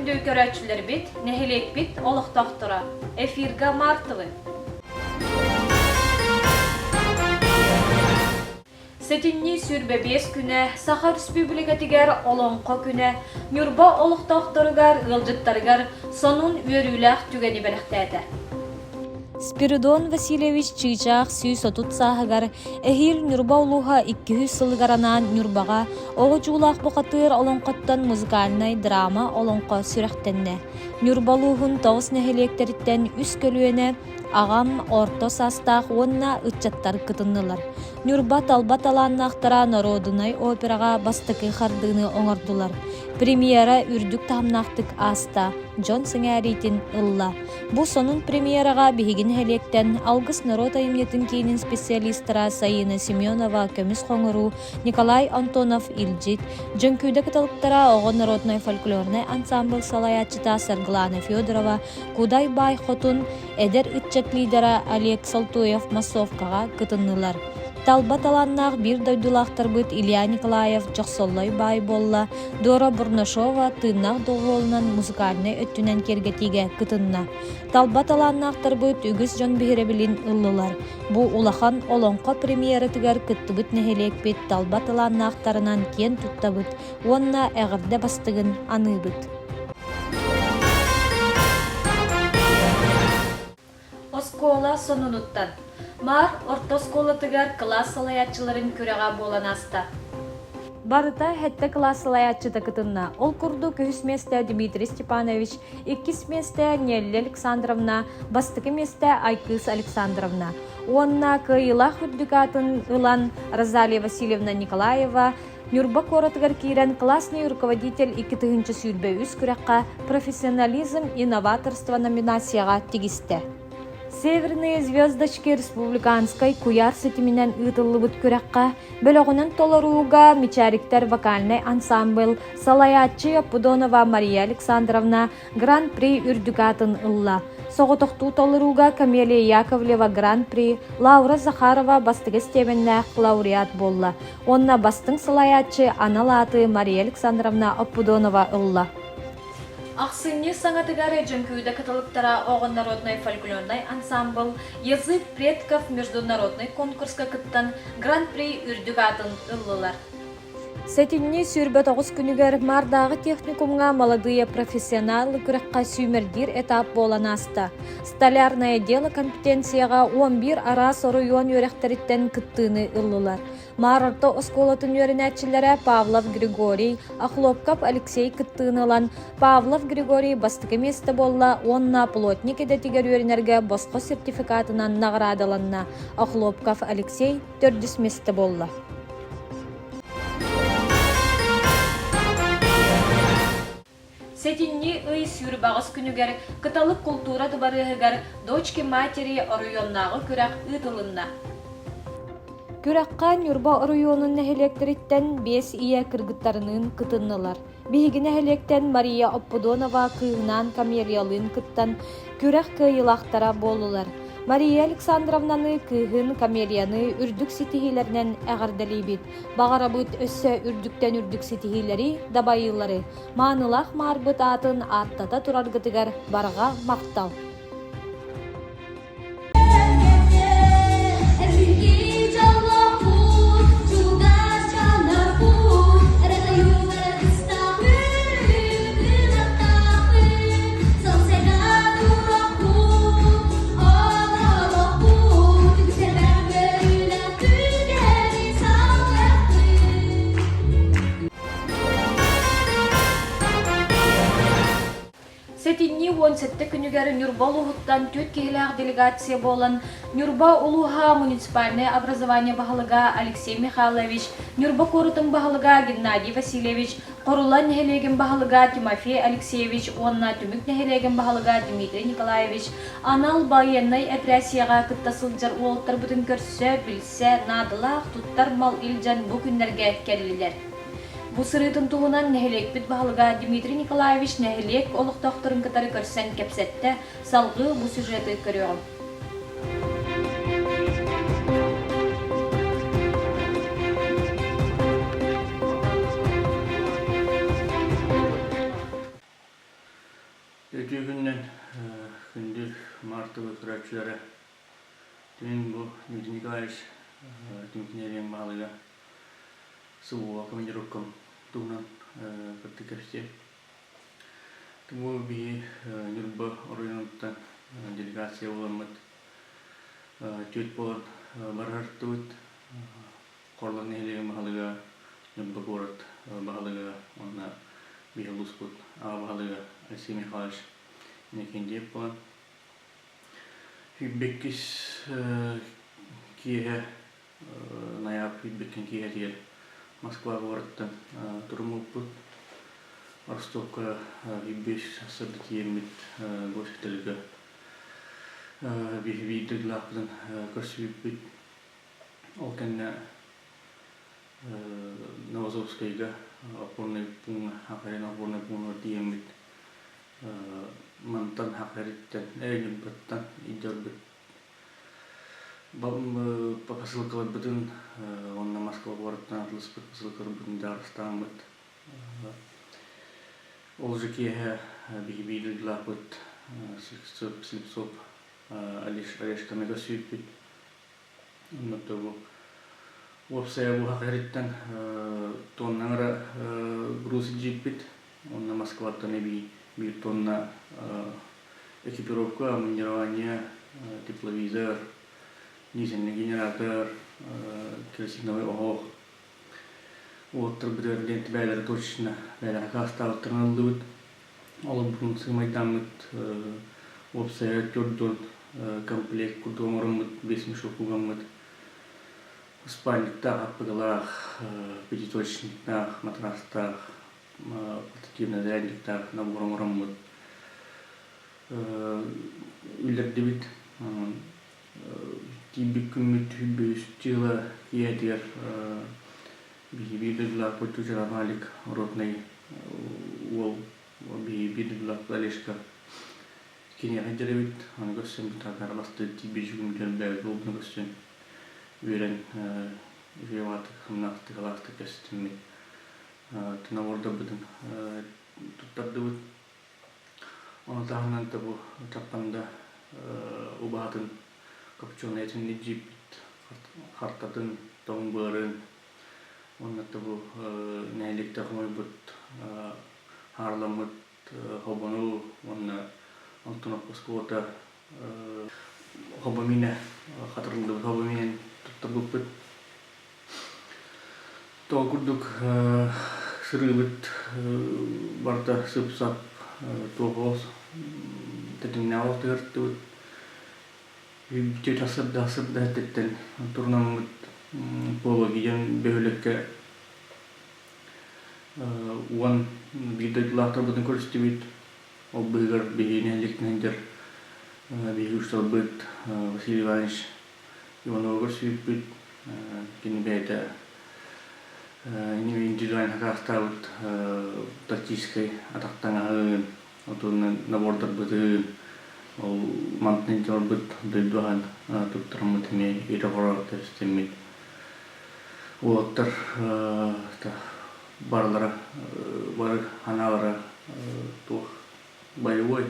Күндү көрөөччүлэрбит, нэһилиэкпит олохтоохторо, эфирга Мартовы! Сэтинньи 25 күнэ Саха Өрөспүүбүлүкэтигэр Олоҥхо күнэ Ньурба олохтоохторугар, ыалдьыттарыгар сонун үөрүүлээх түгэни бэлэхтээтэ. Спиридон Васильевич Чыычаах 130 сааһыгар эһиил Ньурба улууһа 200 сылыгар анаан Ньурбаҕа Оҕо чуулаах бухатыыр олоҥхоттон музыкальнай драма олоҥхо сүрэхтэннэ. Ньурба улууһун тоҕус нэһилиэктэриттэн үс көлүөнэ аҕам, орто саастаах уонна ыччаттар кытыннылар. Ньурба талба талааннаахтара норуодунай операҕа бастакы хардыыны оҥордулар. Премьера үрдүк таһымнаахтык ааста, дьон сэҥээриитин ылла. Бу сонун премьераҕа биһиги нэһилиэктэн Алгыс норуот айымньытын киинин специалистара Саина Семенова көмүс хоҥоруу, Николай Антонов илдьит, Дьөҥкүүдэ кыталыктара оҕо народнай фольклорнай ансамбль салайааччыта Саргылана Федорова, Кудай Баай Хотун, эдэр ыччат лидера Олег Салтуев массовкаҕа кытыннылар. Талба талааннаах биир дойдулаахтарбыт Илья Николаев Дьохсоллой баай буолла, Дора Бурнашова тыыннаах доҕуһуолунан музыкальнай өттүнэн киэргэтиигэ кытынна. Талба талааннаахтарбыт үгүс дьон биһирэбилин ыллылар. Бу улахан олоҥхо премьератыгар кыттыбыт нэһилиэкпит талба талааннаахтарынан киэн туттабыт уонна эҕэрдэ бастыгын аныыбыт. Оскуола сонунуттан. Маар орто оскуолатыгар кылаас салайааччыларын күрэҕэ буолан ааста. Барыта сэттэ кылаас салайааччыта кытынна. Ол курдук үһүс миэстэ Дмитрий Степанович, иккис миэстэ Нелли Александровна, бастакы миэстэ Айкыыс Александровна. Уонна кыайыылаах үрдүк аатын ылан Розалия Васильевна Николаева Ньурба куоратыгар киирэн классный руководитель 2023 күрэххэ «Профессионализм и новаторство» номинацияҕа тигистэ. «Северные звездочки» республиканскай куйаар ситиминэн ыытыллыбыт күрэххэ бөлөҕүнэн толорууга Мичээриктэр вокальнай ансамбль салайааччы Пудонова Мария Александровна Гран-при үрдүк аатын ылла. Соҕотохтуу толорууга Камелия Яковлева Гран-при, Лаура Захарова бастакы степеннээх лауреат буолла уонна бастыҥ салайааччы анал ааты Мария Александровна Оппудонова ылла. Ахсынньы саҥатыгар Дьөҥкүүдэ кыталыктара оҕо народнай фольклорнай ансамбл «Язык предков» международнай конкурска кыттан Гран-при үрдүк аатын ыллылар. Сэтинньи 29 күнүгэр Маардааҕы техникумҥа «Молодые профессионалы» күрэххэ сүүмэрдиир этап буолан ааста. Столярное дело компетенцияҕа 11 араас оройуон үөрэхтэриттэн кыттыыны ыллылар. Маар орто оскуолатын үөрэнээччилэрэ Павлов Григорий, Охлопков Алексей кыттыыны ылан, Павлов Григорий бастакы миэстэ буолла уонна плотник идэтигэр үөрэнэргэ босхо сертификатынан наҕараадаланна. Охлопков Алексей төрдүс миэстэ буолла. Сэтинньи ый сүүрбэҕис күнүгэр Кыталык култуура дыбарыаһыгар «Дочки матери» оройуоннааҕы күрэх ыытылынна. Күрэххэ Ньурба оройуонун нэһилиэктэриттэн биэс ийэ кыргыттарыныын кытыннылар. Биһиги нэһилиэктэн Мария Оппудонова кыыһынаан Камелиялыын кыттан, күрэх кыайыылаахтара буоллулар. Мария Александровнаны кыыһын Камелияны үрдүк ситиһиилэринэн эҕэрдэлиибит. Баҕарабыт өссө үрдүктэн үрдүк ситиһиилэри, дабайыылары, маанылаах маарбыт аатын ааттата тураргытыгар барҕа махтал! Сэтинньи 17 күнүгэр Ньурба улууһуттан түөрт киһилээх делегация буолан, Ньурба улууһа муниципальнай образование баһылыга Алексей Михайлович, Ньурба куоратын баһылыга Геннадий Васильевич, Хорула нэһилиэгин баһылыга Тимофей Алексеевич уонна Түмүк нэһилиэгин баһылыга Дмитрий Николаевич анал байыаннай эпэрээссийэҕэ кытта сылдьар уолаттарбытын көрсө, билсэ, наадалаах туттар мал илдьэн бу күннэргэ кэллилэр. Бу сырыытын туһунан нэһилиэкпит баһылыга Дмитрий Николаевич нэһилиэк олохтоохторун кытары көрсөн кэпсэттэ, салгыы бу сюжеты көрүөҕүм. Үтүө күнүнэн күндү Мартовы көрөөччүлэрэ! Мин бу Дмитрий Николаевич Тимтинериэн баһылыга СВО командировкам туһунан кытта кэпсиэм. Бу биһи Ньурба оройуонуттан делегация буоламмыт түөрт буолан барыһартыбыт. Хорлон нэһилиэгин баһылыга, Ньурба куорат баһылыга уонна биһи улууспут аҕа баһылыга Алексей Михайлович Иннокентьев буолан 22 киэһэ ноябрь 22 киэһэтигэр Москва куораттан туруммуппут. Ростовка 25 сарсыарда тиийэммит госпитальга биһи биир дойдулаахпытын көрсүбүппүт. Ол кэннэ Новозовскайга опорнай пууҥҥа, Хахарин опорнай пуунугар тиийэммит мантан Хахариттан, Ньурбаттан илдьэрбит посылкаларбытын уонна Москва куораттан атылыспыт посылкаларбытын дьаарыстааммыт. Ол же киэһэ биһи биир дойдулаахпыт Слепцов Орешканы көрсүбүппүт. Онно уопсайа буһах иһиттэн тонна эрэ груз илдьиппит. Онно Москваттан эбии биир тонна экипировка, обмундирование, тепловизор, дизельный генератор, керосиновый оһох уоттарбытыгар диэн бэйэлэрэ точечно бэйэлэрэ аккаастаабыттарын ыллыбыт. Олорбутун сыымайдааммыт уопсайа төрдүн комплект курдук оҥороммут, биэс мешок угаммыт, спальниктаах, аппыгалаах, пятиточниктаах, матрастаах, портативный зарядниктаах набор оҥороммут үллэрдибит. Тиийбит күммүт үһүс дьыала киэһэтигэр биһи биир дойдулаахпыт Чучара Малик ротный уол биһи биир дойдулаахпыт Олежка киниэхэ дьэрэбит аны көрсөн бытаатар бастыы тиийбит үгүмүтүн бэйэбит уолбун көрсөн үөрэн үчүгэй баҕатык хамнаахтык алаастык кэстиммит тынабордарбытын туттардыбыт. Ону таһынан да бу Чаппанда убаһатын копченый этин илдьииппит хартатын, тоҥ быарын уонна да бу нэһилиэктэ хомуйбут хаарламмыт хобону уонна онтон оскуолата хобо миинэ хатырыллыбыт хобо миинин туттарбыппыт. Тоҕо курдук сырыыбыт барыта сып-сап туох тэтимнээх олохтугар Бүтүө сырда-сырда өттүттэн турунаммыт Пологи диэн бөһүөлэккэ 11 дойдулаахтарбытын көрүстүбүт. Ол быыһыгар биһиги нэһилиэктэн сылдьар биһиги учууталбыт Василий Иванович Иванову көрсүбүппүт. Кини бэйэтэ индивидуальнай хакаастаабыт тактическай атах таҥаһын, отунан набордарбытын, ол мантан дьорбут дойду аһын туттараммыт эмиэ ирэ-хоро тэстиммит. Уолаттар барылара бары ханаалара туох боевой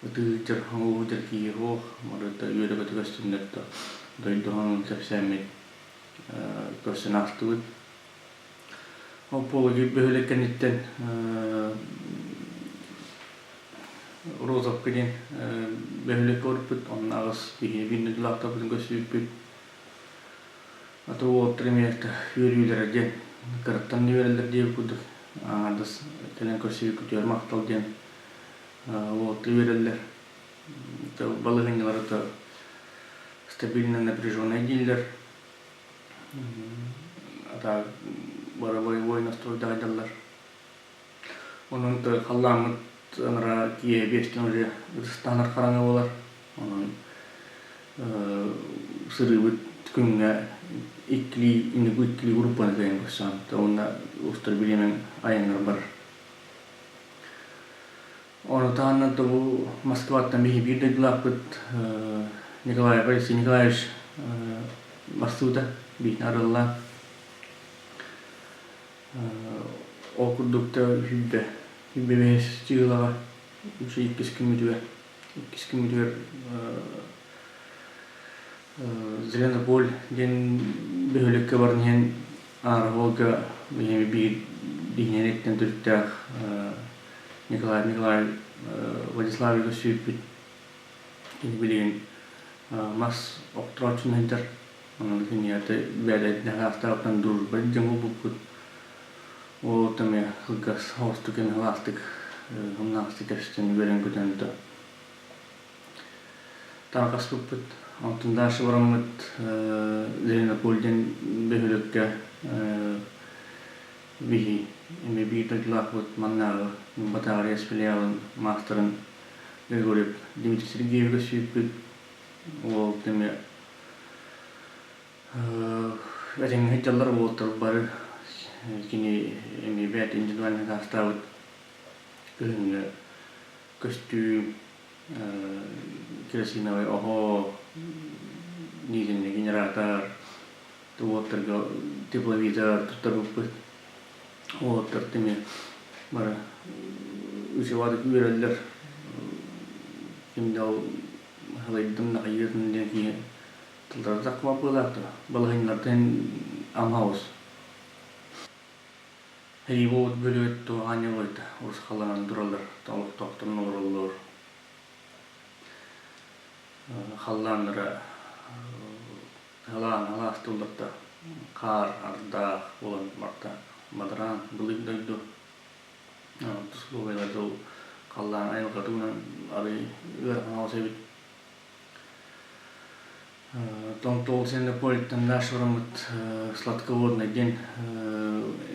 ытыыр оҥоһуу киһи суох, барыта үөрэ-көтө көстүннэр да дойду аһын кэпсээммит көрсөн аастыбыт. Ол Пологи бөһүөлэк кэнниттэн Розовка диэн бөһүөлэккэ барбыт, онно аҕыс киһи биир дойдулаахтарбытын көрсүбүппүт. Аты уолаттар эмиэ үөрүүлэрэ диэн кыраттан да үөрэллэр диэбит курдук аҥаардас кэлэн көрсүбүккүтүгэр махтал диэн уолаттар үөрэллэр. Балаһыанньалара да стабильно напряженная дииллэр. Ата бары боевой настройдаайдаллар. Онон халлааммыт анараа киэһэ биэстэн уже ытыстанар хараҥа буолар. Онон сырыыбыт күҥҥэ иккилии иккилии группаны кыайан көрсөн уонна устар бириэмэҥ айаҥҥар барар. Ону таһынан да бу Москваттан биһи биир дойдулаахпыт Николаев Алексей Николаевич барсыбыта биитин арыллаан. Ол курдук да сүүрбэ, сүүрбэ бэһис чыылаҕа. Үчүгэй иккис күммүтүгэр иккис күммүтүгэр Зеленополь диэн бөһүөлэккэ баран иһэн Аараболга биһиги биир биһиэнэриттэн төрүттээх Николай Николаевич Владиславович сүүрпүт кини билигин мас охторооччунан сылдьар. Онон киниэхэ бэйэтэ саастааҕыттан дружба дьон булбуппут. Ол эмиэ кылгас соҕустук эмиэ сылаастык сымнаҕастык кэпсэтэн үөрэн-көтөн да тарҕаспыппыт. Онтон дальше бараммыт Зеленополь диэн бөһүөлэккэ биһи эмиэ биир дойдулаахпыт маннааҕы Батаарыйас филиалын маастарын Григорьев Дмитрий Сергеевига сүүйпүт. Ол эмиэ этэҥҥэ сылдьаллар уолаттар бары кини эмиэ бэйэтэ индивидуальнай саастаабыт кыһыҥҥы көстүүм керосиновай оһох дизельный генератор уолаттарга тепловизор туттарбыппыт уолаттар эмиэ бары үчүгэйдик үөрэллэр ким да ол халыйдым наҕайыытын диэн киһи тыллара тахма быылаах балаһыннартан амаус Эйибут бөлүөт туһаанньалыйда урусхалланан тураллар, олохтоохторун олороллор. Халлааннара халаан алаас тылларда хаар ардаах буолан барда. Бадараан былыр дойду условиялар ол халлаан айылҕа туһунан арый ыарахан оҕус эбит. Томтоол Сингаполиттан наш бараммыт сладководный диэн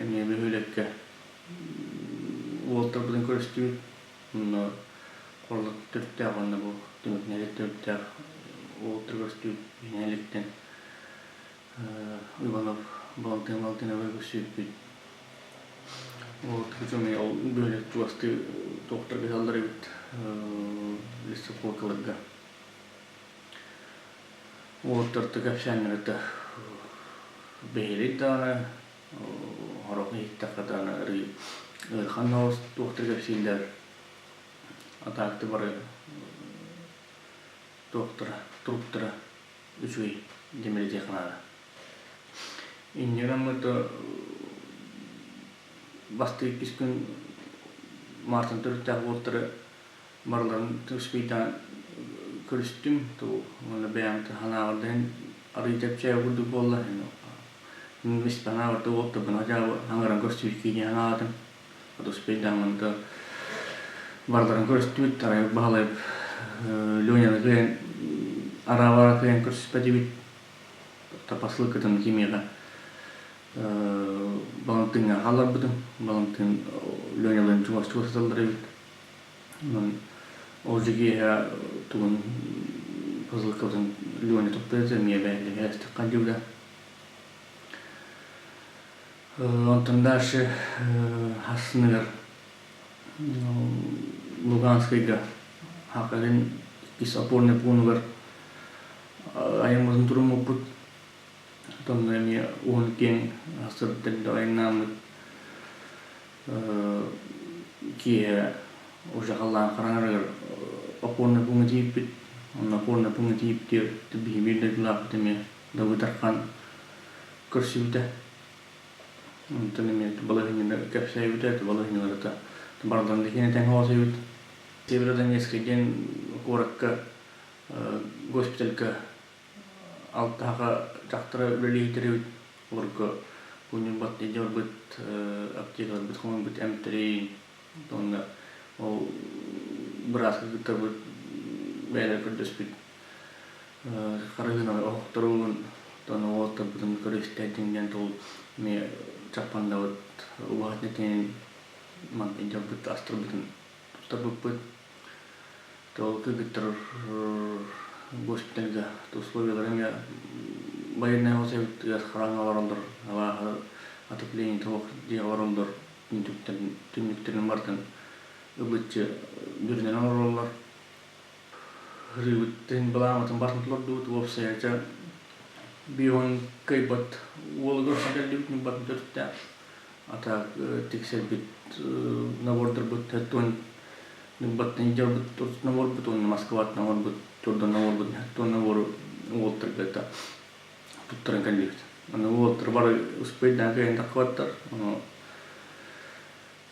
эмиэ бөһүөлэккэ уолтарбытын көрүстүбүт. Онно Хорлот төрүттээх уонна бу түмүк нэһилиэк төрүттээх уолтар көрүстүбүт нэһилиэктэн Иванов Балантин Валентиновы көрсүбүппүт. Вот ол бөһүөлэк чугастыы туохтар быһаллар эбит лесополкаларга. Уолаттарта кэпсээннэрэ да бэһиэлэй даҕаны, сорох иһиттэххэ даҕаны арыый ыарахан соҕус туохтар кэпсииллэр. А так бары туохтара, туруктара үчүгэй диэн наада. Инньэ гыммыт бастакы иккис күн Мартын төрүттээх уолаттары барыларын успейдаан көрүстүм. Уонна бэйэм санаабар да иһин арыый чэпчээбит курдук буолла. Санаабар да уолаттарбын хотя хаҥыран көрсүбүт киһи санаатым. Успейдааммын да барыларын көрүстүбүт. Арай Баһылай Леняны кыайан араабара кыайан көрсүспэтибит. Посылкатын кимиэхэ Балантыҥҥа хаалларбытым. Балантыын Ленялыын чугас-чугас сыталлар эбит. Онон ол дьиэ тугун посылкабытын Леня туппута эмиэ бэйэлээх хандьыыда. Онтон дальше хассыныгар Луганскайга Хакалин иккис опорный пуунугар айаммытын туруммуппут. Онно эмиэ уһун киэҥ сырдык айаннааммыт киэһэ уже халлаан хараҥарыгар опорный пууҥҥа тиийбиппит. Онно опорный пууҥҥа тиийбитигэр биһи биир дойдулаахпыт эмиэ Давыдархан көрсүбүтэ. Онтон эмиэ балаһыанньаны кэпсээбитэ, балаһыанньаларыта барыларын да киэнэ тэҥ оҕос эбит. Северодонецкай диэн куоракка госпитальга алтаха дьахтара үлэлиир эбит. Олорго кунньурбат дьорбут аптекаларбыт хомуйбут эмтэрин уонна ол бырааска кыттарбыт бэйэлэр көрдөспүт харыһыналар оһохторун оттон уолаттарбытын көрө-истэ диэн тыл эмиэ чаппандабыт убаһатын этин мантан дьарбыт астарбытын туттарбыппыт. Ол кыргыттар госпитальга условиялара эмиэ байыаннай эбит хараҥа олороллор, абааһы отопление туох дии олороллор, түннүктэрин барытын ыллыччы бүрүнэн олороллор. Ырыыбыттын былааммытын барытын толордубут, уопсайа дьэ бион кыайбат уолугар кэллибит ньурбатын төрүттээх. Ата тиксэрбит набордарбыт төрт Ньурбаттан илдьэ барбыт оҥорбут уонна Москваттан оҥорбут, Турдан оҥорбут уонна уолаттарга это туттаран кэллибит. Аны уолаттар бары успейдаан кэлэн таххыбаттар. Ону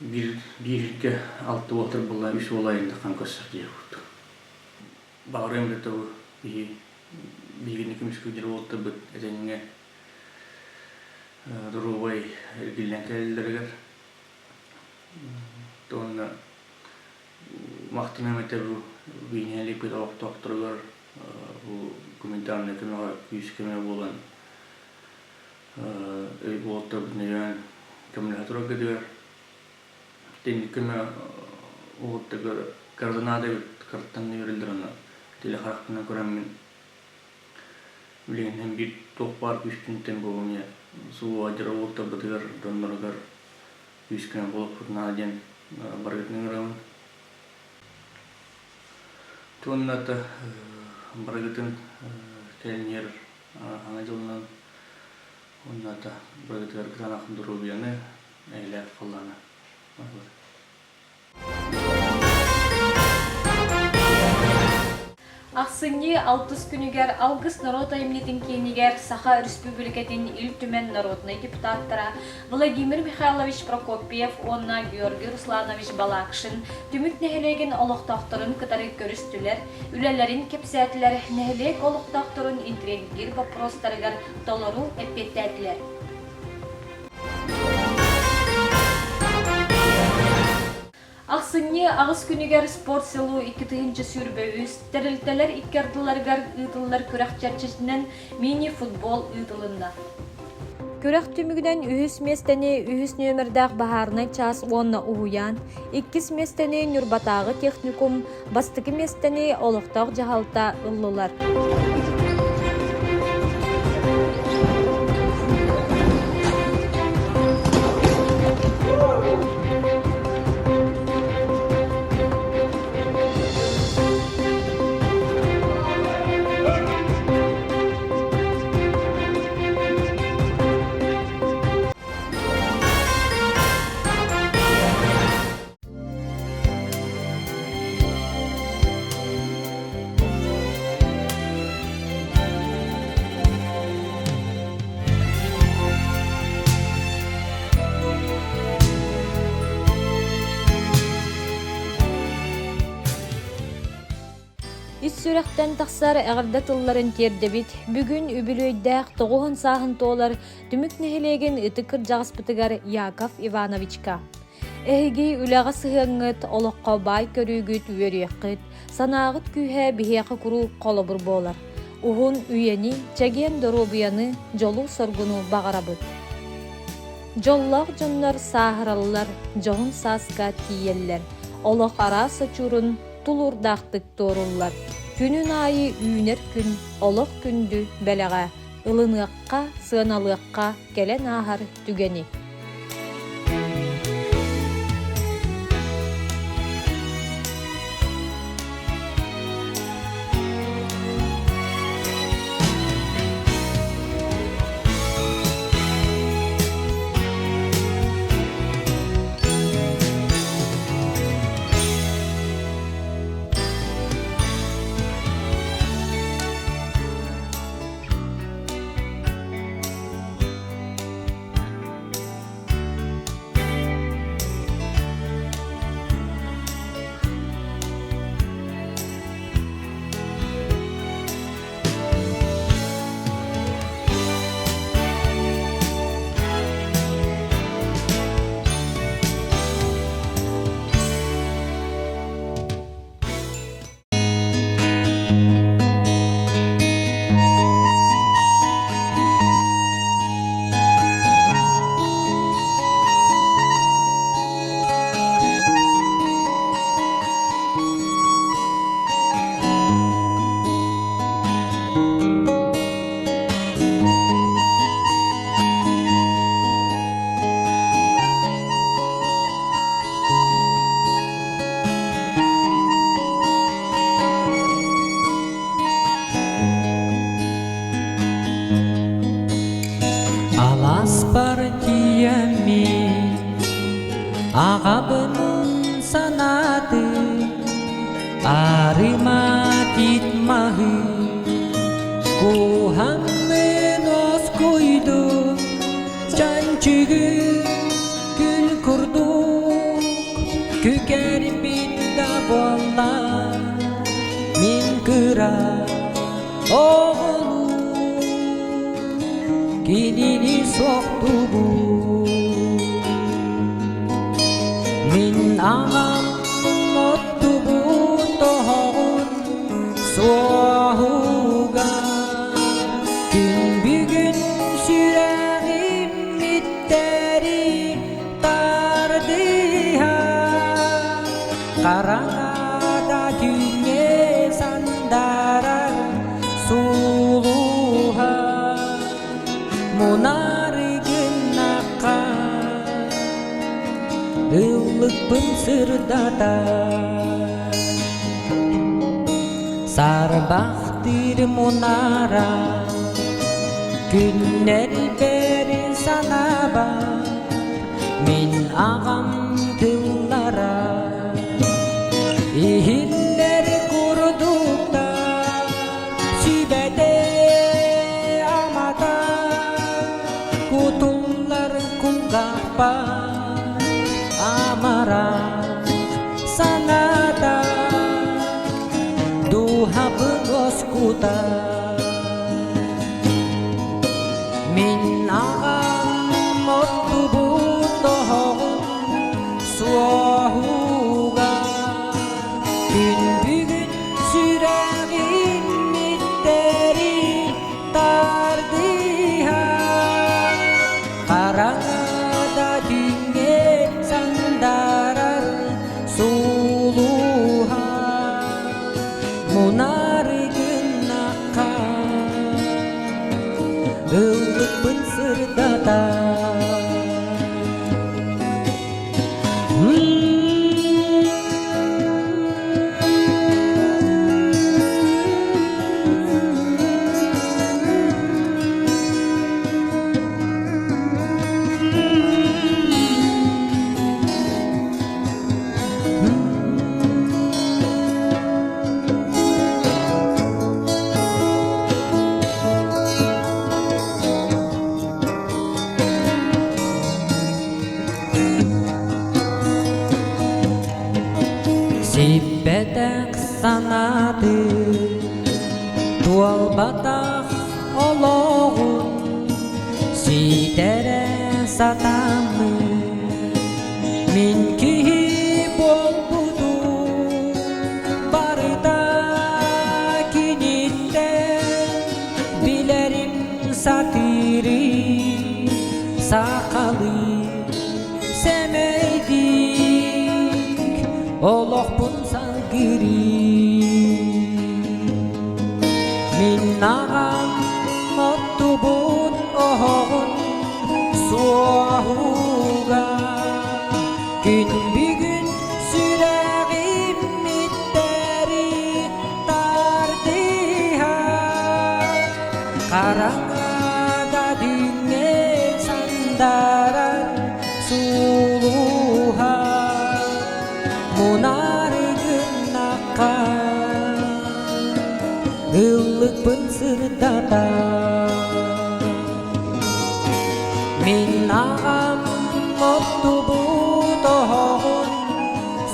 биир бииргэ алта уолаттар буолла үс уол айан таххан көрсөр диэх курдук. Баҕарыам да бу биһи биһигини көмүскүүллэр уолаттарбыт этэҥҥэ доруобай эргиллэн кэлэллэригэр уонна махтаныам этэ бу биинэлиппит олохтоохторугар бу гуманитарнай көмөҕө күүс-көмө буолан өй уолаттарбытын өйөөн көмөлөһө тураргытыгар итинник көмө уолаттаргар кыра наада эбит кыраттан үөрэллэр аны теле харахпынан көрөммүн билигин биир туох баар күүспүнтэн бу эмиэ сулууһадьыр уолаттарбытыгар дьонноругар күүс-көмө буолуохпут наада диэн барыгытын ыҥырабын. Уонна барыгытын кэлин иһэр Саҥа дьылынан уонна барыгытыгар кытаанах доруобуйаны, эйэлээх халлааны Ахсынньы алтыс күнүгэр Алгыс норуот айымньытын киинигэр Саха Өрөспүүбүлүкэтин Ил Түмэн народнай депутаттара Владимир Михайлович Прокопьев уонна Георгий Русланович Балакшин Түмүк нэһилиэгин олохтоохторун кытары көрүстүлэр, үлэлэрин кэпсээтилэр, нэһилиэк олохтоохторун интириэһиргиир боппуруостарыгар толору эппиэттээтилэр. Ахсынньы аҕыс күнүгэр спорт село 2023 тэрилтэлэр икки ардыларыгар ыытыллар күрэх чэрчитинэн мини-футбол ыытылынна. Күрэх түмүгүнэн үһүс миэстэни үһүс нүөмэрдээх баһаарынай чаас уонна уһуйаан, иккис миэстэни Ньурбатааҕы техникум, бастакы миэстэни олохтоох дьаһалта ыллылар. Ис сүрэхтэн тахсар эҕэрдэ тылларын тиэрдэбит. Бүгүн үбүлүөйдээх тоҕуһун сааһын туолар Түмүк нэһилиэгин ытык кырдьаҕаспытыгар Яков Ивановичка. Эһиги үлэҕэ сыһыаҥҥыт, олоххо баай көрүүгүт, үөрүөххүт, санааҕыт күүһэ биһиэхэ куруук холобур буолар. Уһун үйэни, чэгиэн доруобуйаны, дьолу-соргуну баҕарабыт. Дьоллоох дьоннор сааһыраллар, дьоһун сааска тиийэллэр. Олох араас сочуурун тулуурдаахтык туоруллар. Күнүн аайы үүнэр күн, олох күндү бэлэҕэ. Ылыныахха, сыаналыахха кэлэн ааһар түгэни. Аласпар тиийэммин аҕабын санаатым. Арыма тиит маһы куһаммын оскуйдум чанчыгы күл курдук күкэрбит да буолла мин кыра оҕолуу кинини суохтубут Мин аҕам оттубут оһоҕун суоһуга күн бүгүн сүрэҕим иттэри тардыһа хараҥада түүҥҥэ сандарар сулуһа мунары гыннахха ыллыкпын сырдата Сарбахтыыр мунара күннэр бэри санаба мин аҕам тыллара иһиллэр курдуктар сүбэтэ амата кутуллар кулгаахпар амара санаата дууһабын оскута Мин аҕам оттубут оһоҕун суоһуга күн бүгүн сүрэҕим иттэри тардыһа хараҥада түүҥҥэ сандарар сулуһа мунары гыннахха ыллыкпын сырдата Сиппэтэх санааты туолбатах олоҕун ситэрэ сатаммын мин киһи буолбутум барыта киниттэн билэрим сатыырый сахалыы сэмэйдик олохпун салгырыы Мин аҕам оттубут оһоҕун суоһуга күн бүгүн сүрэҕим иттэри тардыһа хараҥада дүҥҥэ сандарар сулуһа мунары гыннахха ыллыкпын сырдата Мин аҕам оттубут оһоҕун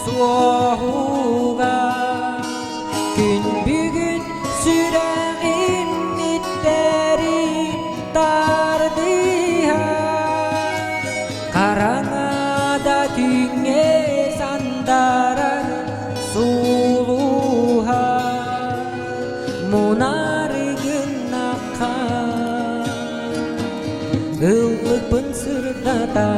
суоһуга күн бүгүн сүрэҕим иттэри тардыһа хараҥада түүҥҥэ сандарар сулуһа мунары гыннахха ыллыкпын сырдата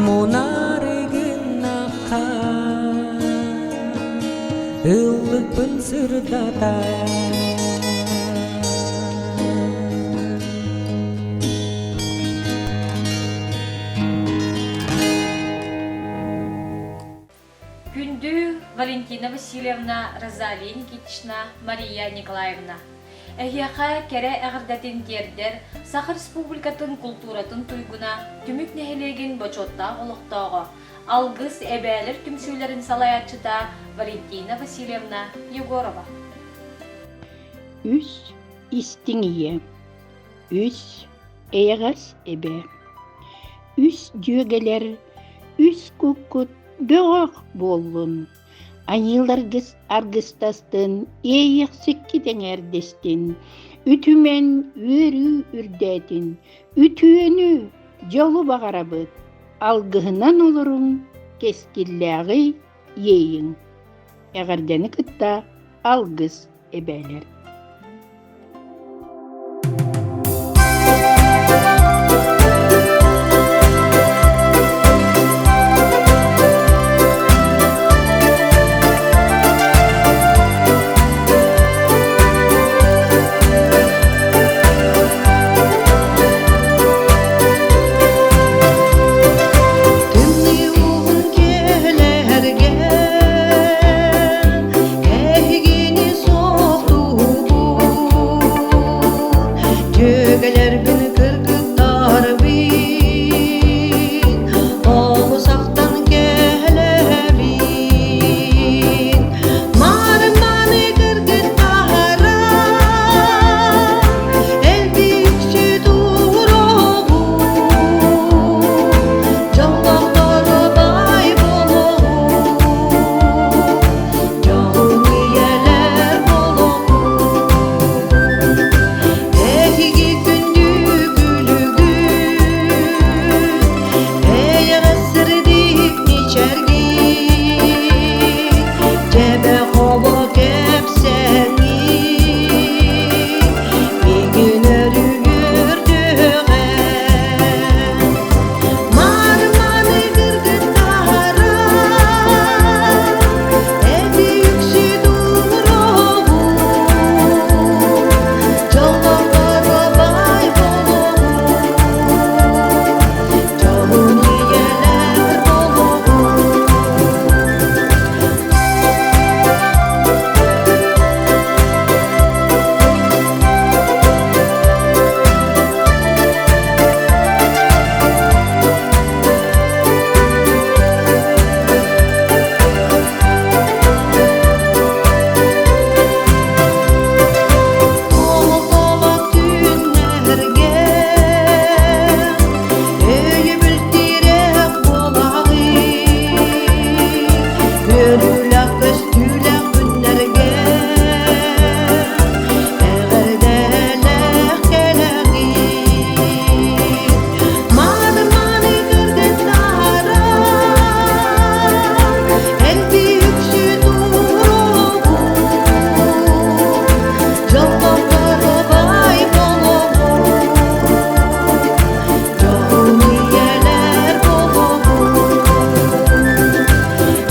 мунары гыннахха ыллыкпын сырдата Күндү Валентина Васильевна, Розалия Никитична, Мария Николаевна! Эһиэхэ кэрэ эҕэрдэтин тиэрдэр Саха Республикатын култууратын туйгуна Түмүк нэһилиэгин бочуоттаах олохтооҕо, Алгыс эбээлэр түмсүүлэрин салайааччыта Валентина Васильевна Егорова. Үс истиҥ ийэ, үс эйэҕэс эбэ, үс дьүөгэлэр, үс куккут бөҕөх буоллун, айыыларгыс аргыстастын, иэйиэхсиккит эҥээрдэстин, үтүмэн үөрүү үрдээтин, үтүөнү, дьолу баҕарабыт, алгыһынан олоруҥ, кэскиллээҕи иэйиҥ. Эҕэрдэни кытта алгыс эбээлэр. Тымныы уһун киэһэлэргэ эһигини суохтуубун, дьүөгэлэрбин кыргыттарбын, олус ахтан кэлэбин. Маарымманы кыргыттара элбикчи туругу, дьоллохторо бай буолуоҕу, дьолун ийэлэр буолуоҕу. Эһиги күндү күлүгүт, эйэҕэс сырдык мичээргит, дьэбэ хобо кэпсэҥҥит, миигин өрүһүрдүөҕэ. Маар-мааны кыргыттара, эти үксү дуругу, дьоллорго бай буолуоҕу, дьолун ийэлэр буолуоҕу. Тоҕо түүннэргэ өйөбүл тирэх буолаҕын, үөрүүлээх көстүүлээх күннэргэ эҕэрдэлээх кэлэҕин. Мааны-мааны кыргыттара элбии үксүү туругу, дьоллоохторо бай буолуоҕу, дьоһун ийэлэр буолуоҕу.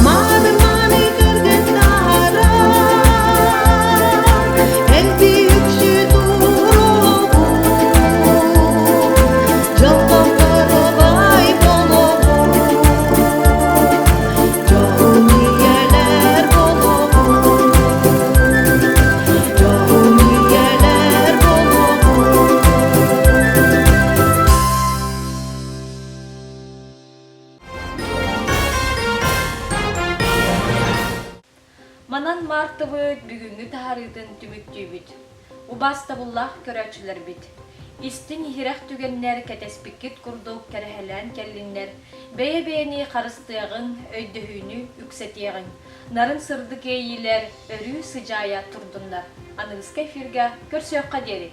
Мааны-мааны кыргыттара элбии үксүү туругу, дьоллоохторо бай буолуоҕу, дьоһун ийэлэр буолуоҕу. Дьоһун ийэлэр буолуоҕу. Манан Мартовы бүгүҥҥү таһаарыытын түмүктүүбүт. Убаастабыллаах көрөөччүлэрбит! Истиҥ-иһирэх түгэннэр кэтэспиккит курдук кэрэһэлээн кэллиннэр, бэйэ-бэйэни харыстыаҕыҥ, өйдөһүүнү үксэтиэҕиҥ. Нарын сырдык иэйиилэр өрүү сыдьаайа турдуннар. Аныгыскы эфиргэ көрсүөххэ диэри!